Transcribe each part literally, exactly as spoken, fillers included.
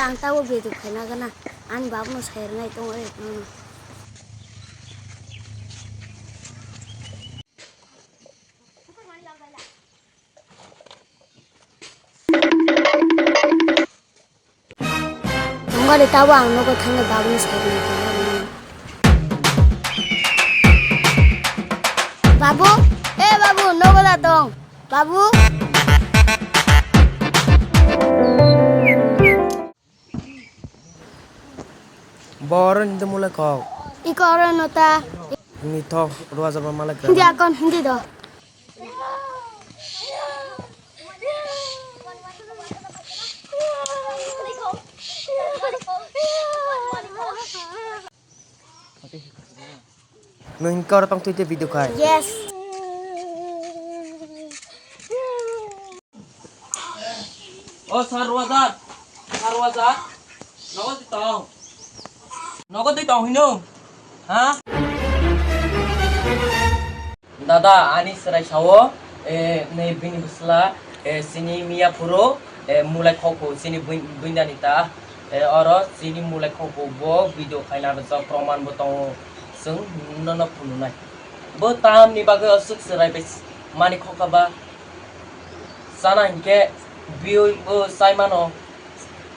Ang tabuk video khaina gana, ani babuno sai rwnai tongo, eh, nono. Tongo de, tabo ang nogo thangwi babuno sai rwnai tongo. Babu, eh, babu, nogo da tong? Babu? Bo oro ni de mulai kok. Iko oro no ta. Ni thok ruwa jaba malai kra. Hindi akon, hindi do. Nwng hinkhe oro tongthwi tei video khai. Yes. O sir Roajar, sir Roajar, nogo twi tong? Nogo twi tong hino? Ha? Dada, ani chwrai sao, eh, nei bini bwsla, eh, chini miya phuru, eh, mulai khokbo chini bui-, buindani ta, eh, oro chini mulai khokbo bo video khaina rwjak, proman bo tongo, chwng nono phunuknai. Bo tamni bagwi aswk chwrai bai mani khokha ba? Chana hinkhe biui bo chai mano,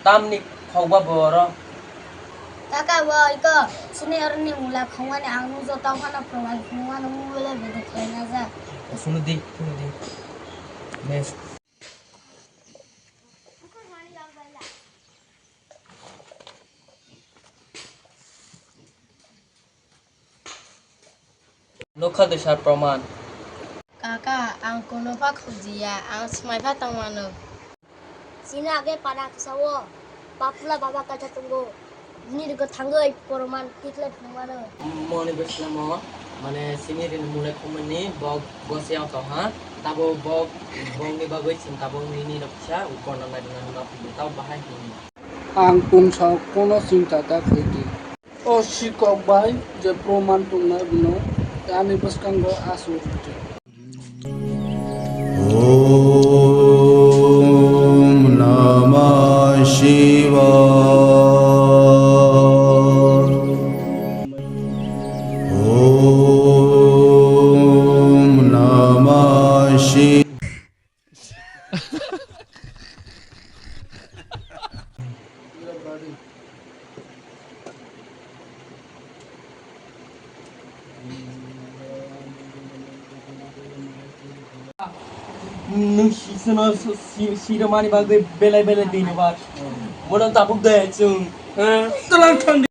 tamni khokba bo oro. Kaka bo iko, chini oroni mula khongmani ang nukjak, tamo phano proman phunukmano mobile bai video khlaina jak. Phunuk di, phunuk di. Next. Nukha de sir proman. Kaka, ang kuno pha khujiya, ang swmai pha tongmano. Chini age para kisa o, papula baba kaisa tongo. Bini rwgwi thangwi proman tikle phunukmano. Moni bwslamo, mane chini rini mulai khumani bok gose ang tongha. Tabo bok, bokni bagwi chwng tabuk nini rok kisa uporno nairwknani ma phunukgo, tabo bahai hwnwi. Ang pungsa kono chinta ta khaidi. O sikok bai je proman tongnai bwno, ani bwskango aswk rwdi. Om Namah Shivaya. Om Namah Shivaya. Nwng sisano si-, si-, siromani bagwi belai belai dhonyobad. Bono tabuk de chwng, eh, twlang thang di.